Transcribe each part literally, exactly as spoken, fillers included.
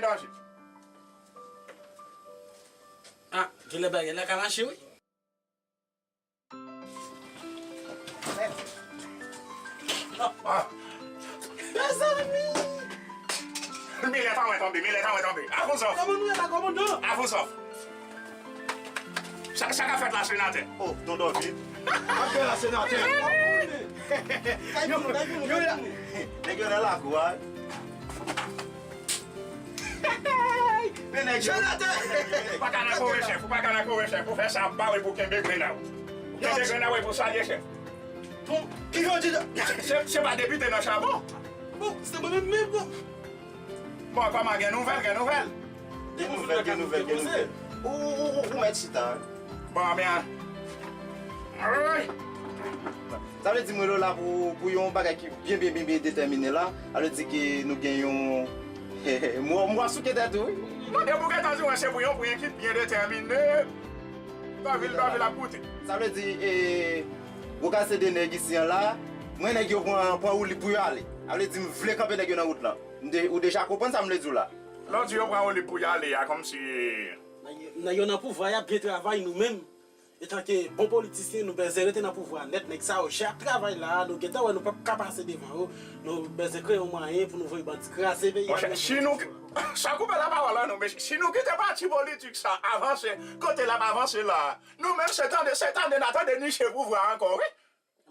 gen danje. Ah, genlè bagay la ka mache, wi. Ah. Mezanmi! Milèt an mwen tonbe, milèt an mwen tonbe. Avans off. Kòman nou ye la, kòmandan? Avans off. Sa, sa k ap fèt la, senatè? Oh, tonton Vit. Ap gen la, senatè. Yo, yo la. Nèg yo nan lakou a. Men nèg yo. Senatè! Ou pa ka nan kore, chèf. Ou pa ka nan kore, chèf. Ou fè sa, ap ba w pou kenbe grenn a w. Ou kenbe grenn a w pou salye, chèf. Bon, ki jan w di la? Se, se, se pa depite nan chabon. Bon, se mwen menm, menm, bon. Bon, kòman, gen nouvèl, gen nouvèl? Gen nouvèl, gen nouvèl, gen nouvèl. Ou, ou, ou, ou mèt chita, wi. Bon, men, wi. Sa vle di mwen la pou, pou yon bagay ki byen, byen, byen, byen detèmine la. Sa vle di ke nou gen yon, mwen, mwen souke tèt ou, wi. Mande pou gentan di mwen se pou yon, pou yon ki byen detèmine. Dòvil, Dòvil ap koute. Sa vle di, e, gwo kalite de nèg isi an la, mwen nèg yo pran, pran woulib pou yo ale. Sa vle di m vle kanpe nèg yo nan wout lan. M de-, ou deja konprann sa m vle di w la. Lè w di yo pran woulib pou y ale a, kòmsi. Nèg yo nan pouvwa, y ap byen travay, nou menm, etanke bon politisyen, nou bezwen rete nan pouvwa nèt. Nèg sa yo, jan y ap travay la, nou gentan wè nou p ap ka pase devan yo. Nou bezwen kreye yon mwayen pou nou voye bandi kraze peyi a. Monchè, si nou, san koupe lapawòl an nou, mesye, si nou kite pati politik sa avanse, kote l ap avanse la, nou menm se tande, se tande n a tande niche pouvwa ankò, wi.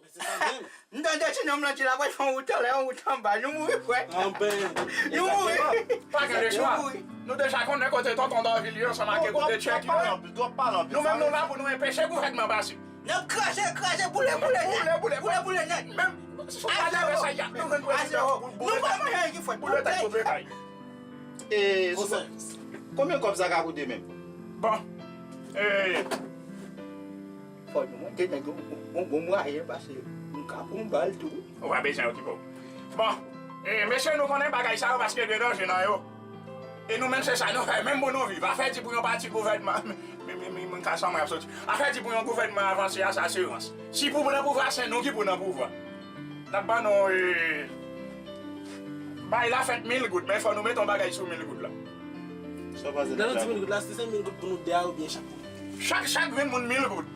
Men se sa menm. M tande ti nonm lan di l ap fè yon wout anlè, yon wout anba. Nou mouri, frè. Anben. Nou mouri. Pa gen lechwa. Nou mouri. Nou deja konnen kote tonton Dòvil ye ansanm ak kote Tchèk yo. Nou menm nou la pou nou enpeche gouvènman pase. N ap kraze, kraze, boule, boule nèt. Boule, boule, boule nèt. Menm si w pa leve sa y ap nou jwenn prezidan pou boule tèt, boule tèt pou pepay. E, konbyen kòb sa ka koute menm? Bon. E, fò nou mande nèg yo yon bon mwayen, paske m ka pran yon bal tou. Ou pa bezwen okipe w. Bon, e, mesye, nou konnen bagay sa yo paske gen danje nan yo. E nou menm se sa nou fè, menm pou nou viv. Afè di pou yon pati gouvènman, men, men, men, men, ka sa mwen ap soti. Afè di pou yon gouvènman avanse a, sa se rans. Si pou pran pouvwa, se nou ki pou nan pouvwa. N ap ban nou, e, bay la fèt mil goud, men fò nou mete yon bagay sou mil goud la. Sa w panse de sa? Nan ti mil goud la, se senk mil goud pou nou de a oubyen chak moun? Chak, chak grenn moun mil goud.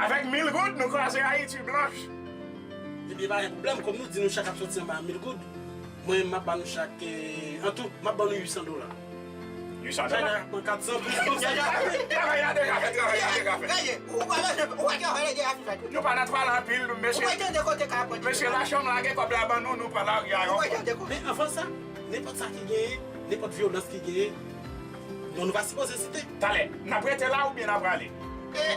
Avèk mil goud, nou kraze Ayiti blanch. Ebyen, pa gen pwoblèm, kòm nou di nou chak ap soti anba mil goud, mwen, m ap ba nou chak, e, an tou, m ap ba nou uit san dola. Uit san dola? Chak ap pran kat san pou nou. Travay la deja fèt, travay la deja fèt. Ou pa nan travay la deja fèt. Nou pa nan travay la anpil, mesye. Ou pa tande kote ka pran. Mesye, lachanm lage kòb la ban nou, nou pran lari a yon. Ou pa tande kote. Men anvan sa, nenpòt sa ki genyen, nenpòt vyolans ki genyen, non, nou pa sipoze site. Talè, n ap rete la oubyen n ap prale? E,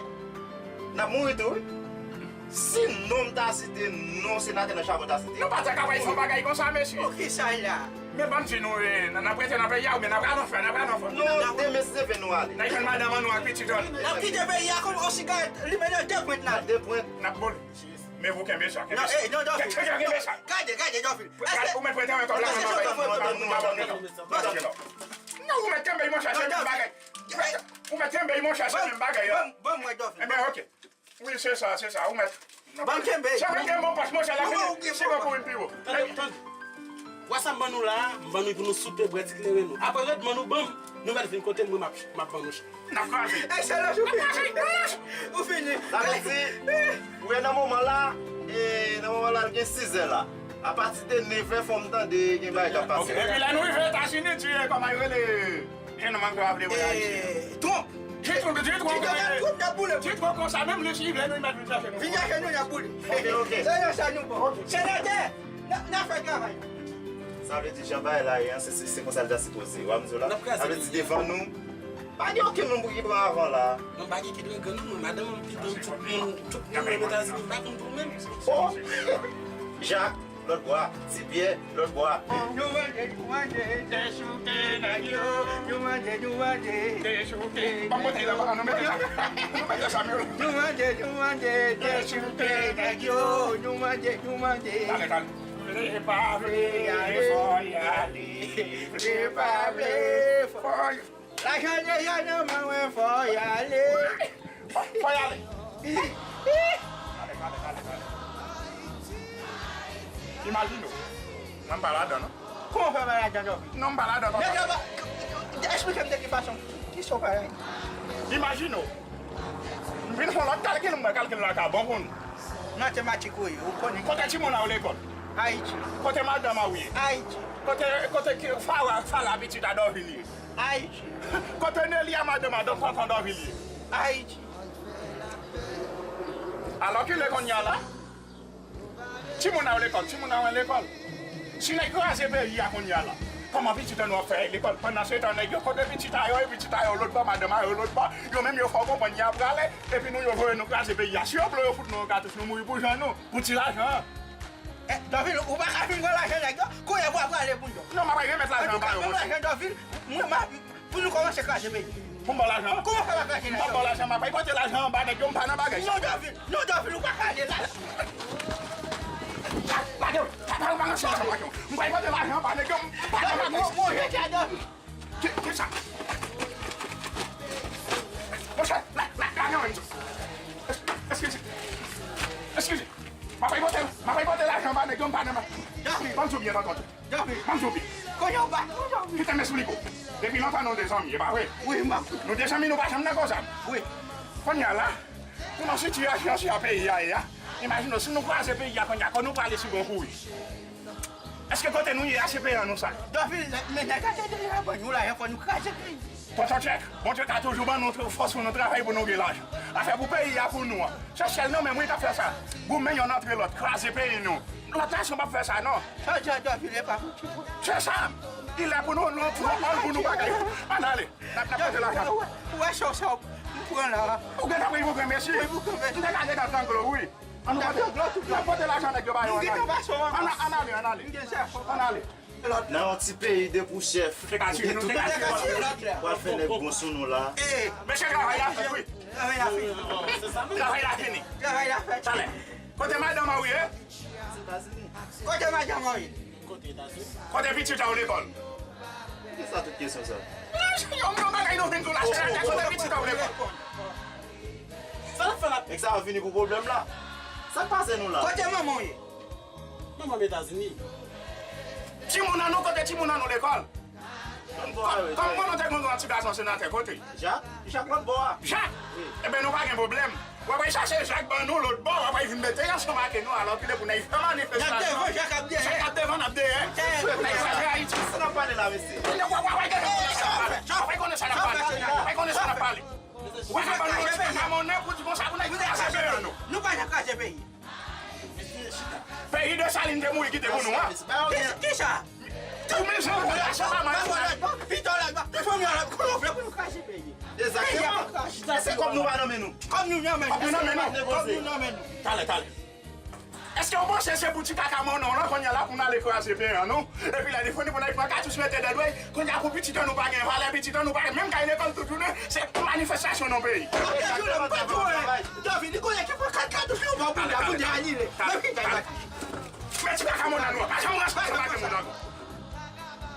n ap mouri tou, wi. Si non m ta site, non senatè nan chapon ta site. Nou pa ta ka bay fon bagay konsa, mesye. Pou kisa l la? Men ban m di nou, eh, n ap rete nan peyi a, oubyen n ap al anfè, n ap al anfè. Non, demen si Dye vle nou ale. N a jwenn madanm an nou ak pitit an. N ap kite peyi a kòm on sigarèt limen nan de pwent la. De pwent. N ap boule. Men vou kenbe sa, kenbe sa. Non, eh, non, Dòfil. Kenbe sa. Gade, gade, Dòfil. Ou mèt prete yon kòb la, non, non, non. Non, ou mèt kenbe, monchè, se menm bagay. Ou mèt kenbe, monchè, se menm bagay, an. Bon, bon, bon, Dòfil. Ebyen, ok. Wi, se sa, se sa, ou mèt. Ban m kenbe. Se mwen ki gen bon pòch, monchè, la fini. Si bon pou vin pi wo. Tande, tande. Bwa sa m ban nou la a, m ban nou pou nou soupe, bwè ti kleren nou. Apre rèdman nou ban m, nou mèt vin kote m, mwen m ap, m ap ban nou. N ap kraze. Ekselans, ou fini. Ou fini. Sa vle di, ou wè nan moman la, e, nan moman la, l gen sizè la. Apati de nevè, fò m tande gen bagay k ap pase. Epi lè nou rive Etazini, di, e, kòman yo rele? Jan nou manke w ap leve Ayiti. Eh, Trump. Ti Trump, ti Trump, ti Donald Trump, y ap boule. Ti Trump konsa menm, li si vle nou, li mèt vin chache nou. Vin chache nou, y ap boule. Ok, ok. Se nan sa nou bon. Ok. Senatè, n a, n a fè travay. Sa vle di, jan bagay la ye an, se, se, se konsa l ta sipoze. W ap di w la, sa vle di devan nou, pa gen okenn moun pou ki pran avan la. Non, pa gen ki dwe gen non, mwen, madanm mwen, pitit mwen, tout moun, tout moun nan Etazini, m pa konn pou menm. Oh! Jak, lòt bò a. Ti Pyè, lòt bò a. Nou mande, nou mande, dechouke nèg yo. Nou mande, nou mande, dechouke. Ban m mete la, nou mete sa. Nou mete sa, Milo. Nou mande, nou mande, dechouke nèg yo. Nou mande, nou mande. Tale, tale. Vle pa vle, fò y ale. Vle pa vle, fò y ale. Lajan deja nan men mwen, fò y ale. Fò, fò y ale. Kale, kale, kale, kale. Imajine w. Mwen m pa ladan, non. Kòman w fè pa ladan, Dòfil? Non, m pa ladan, tonton. Nèg la pa, eksplike m de ki fason. Kisa w pa ladan? Imajine w. M vin fè yon lòt kalkil, m wè kalkil la ka bon pou nou. Matematik ou ye, ou konnen. Kote timoun an yo lekòl? Ayiti. Kote madanm an ou ye? Ayiti. Kote, kote ki Fara, Fara pitit a Dòfil ye? Ayiti. Kote Nelia madanm a tonton Dòfil ye? Ayiti. Alòkile kounye a la, timoun nan yo lekòl, timoun nan yo lekòl. Si nèg kraze peyi a kounye a la, kòman pitit an nou ap fè lekòl? Pandansetan, nèg yo kote pitit a yo, e pitit a yo lòt bò, madanm a yo lòt bò, yo menm yo fè w konprann y ap prale, epi nou yo voye nou kraze peyi a. Si yo vle yo fout nou yon katouch, nou mouri pou jan nou, pou ti lajan an. Eh, Dòfil, ou pa ka fin pran lajan nèg yo, kounye a pou ap prale pou yo. Non, m ap remèt lajan an ba yo, monchè. Lajan Dòfil, mwen, m a, pou nou kòmanse kraze peyi. Pou m ba w lajan an? Kòman fè pa kraze nèg yo? M ap ba w lajan, m ap pote lajan an ba nèg yo, m pa nan bagay sa. Non, Dòfil, non, Dòfil, ou pa ka ale la. Lage w, pa, pa, pa ranse ansanm ak yo. M pral pote lajan an ba nèg yo, m pa nan bagay sa. Dòfil, mwen, mwen jete a Dòfil. Ki, ki sa? Monchè, la, la, la, non, non. Eskize. Eskize. M ap pote, m ap pote lajan ba nèg yo, m pa nan. Ban m di w byen, tonton. Ban m di w byen. Kite m esplike w. Depi lontan nou de zanmi, e pa vre? Wi, m ap. Nou de zanmi, nou pa janm nan koze. Wi. Kounye a la, pou nou sitiyasyon sa peyi a ye a, imajine w, si nou kraze peyi a kounye a, kote nou prale si bon kouri? Èske kote nou ye a se peyi an nou sa? Dòfil, men nèg la te deja ban nou lajan, fò nou kraze peyi. Tonton Tchèk, Bondye ka toujou ban nou fòs pou nou travay pou nou gen lajan. Afè pou peyi a pou nou an. Se syèl nan men mwen k ap fè sa. Goumen yonn antre lòt, kraze peyi nou. Lòt nasyon p ap fè sa non. Sa, sa, Dòfil, e pa pou ti. Se sa. Li lè pou nou, nou, nou, nou, pou nou bagay. Ann ale. N ap, n ap pote lajan. Ou wè, ou wè sa, sa, m pran la. Ou gentan pran, ou pran, mesye. Wi, ou pran, mesye. M te ka gentan trangle w, wi. Ann nou pote, n ap pote lajan nèg yo ba yo, ann ale. Ann ale, ann ale. Ann ale. Nan yon ti peyi de pou chèf. Te ka tire nou, te ka tire nou. Pral fè nèg bon sou nou la. Mesye, travay la fèt, wi. Travay la fini. Travay la fini. Travay la fèt. Talè. Kote madanm an ou ye? Kote madanm an ou ye? Kote Etazini? Kote pitit a w lekòl? Poukisa tout kesyon sa? Yon, yon bagay nou vin tou la, se la kote pitit a w lekòl. Sa n ap fè la? Nèg sa yo vini pou pwoblèm la. Sa k pase nou la? Kote manman w ye? Manman m Etazini. Timoun an nou, kote timoun an nou lekòl? Kòm, kòm nou te gen yon ti gason senatè, kote? Jak? Jak lòt bò a. Jak? Wi. Ebyen, nou pa gen pwoblèm. W ap al chache Jak ban nou lòt bò, w ap al vin mete ansanm ak nou, alòkile pou n al fè manifestasyon. N ap devan, Jak ap dèyè. Jak ap devan, n ap dèyè. N ap kraze Ayiti. Sa n ap pale la, mesye? W ap, w ap, w ap konnen sa n ap pale. W ap konnen sa n ap pale. W ap konnen sa n ap pale. W ap ban nou respè nan monnen pou di konsa pou nèg kraze peyi nou. Nou pa nan kraze peyi. Peyi Desalin te mouri kite pou nou an. Ki, kisa? Tou mizè, relasyon pa mal. Pito la, Fanmi an la, kòman w vle pou nou kraze peyi? Peyi a pa kraze. Egzakteman. E se kòb nou pa nan men nou. Kòb nou nan men nou. Kòb nou nan men nou. Kòb nou nan men nou. Talè, talè. Èske w panse se pou ti kaka monnè w lan kounye a la pou n ale kraze peyi an, non? Epi lè li fini pou n al pran katouch mete dèdwey, kounye a pou pitit an nou pa gen valè, pitit an nou pa gen menm kay lekòl tout jounen, se manifestasyon nan peyi. Tout jounen, m pa di w anyen. David, li konnen ki pran kat katouch li, ou pa pou la, pou di anile. Men ti kaka monnè nou an, pa janm ranse ansanm ak moun ankò.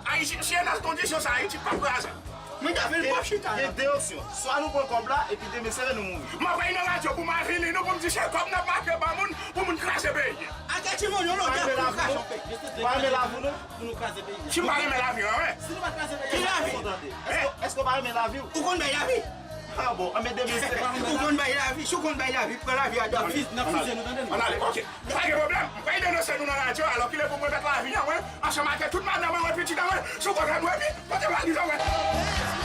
Ayiti, si e nan kondisyon sa, Ayiti p ap kraze. Mwen ta vin pòp chita la. Gen de opsyon. Swa nou pran kòb la, epi demen sere nou mouri. M ap vin nan radyo pou m avili nou, pou m di se kòb n ap make ba moun, pou moun kraze peyi. Atè timoun yo, lòt pou nou kraze yon peyi. Ou pa renmen lavi w, non? Pou nou kraze peyi. Si m pa renmen lavi, wi. Si nou pa kraze peyi. Ki lavi? Èske, èske w pa renmen lavi w? Ou konn bay lavi? Ah bon, anben demen sere. Ou konn bay lavi, si w konn bay lavi, pran lavi a David. N ap fize nou, tande nou. Ann ale, ok. Pa gen pwoblèm. M pral denonse nou nan radyo, alò kilè pou mwen pèt lavi an, wi. Ansanm ak tout madanm mwen, pitit an mwen, sou kote mwen, pi, pote valiz an mwen.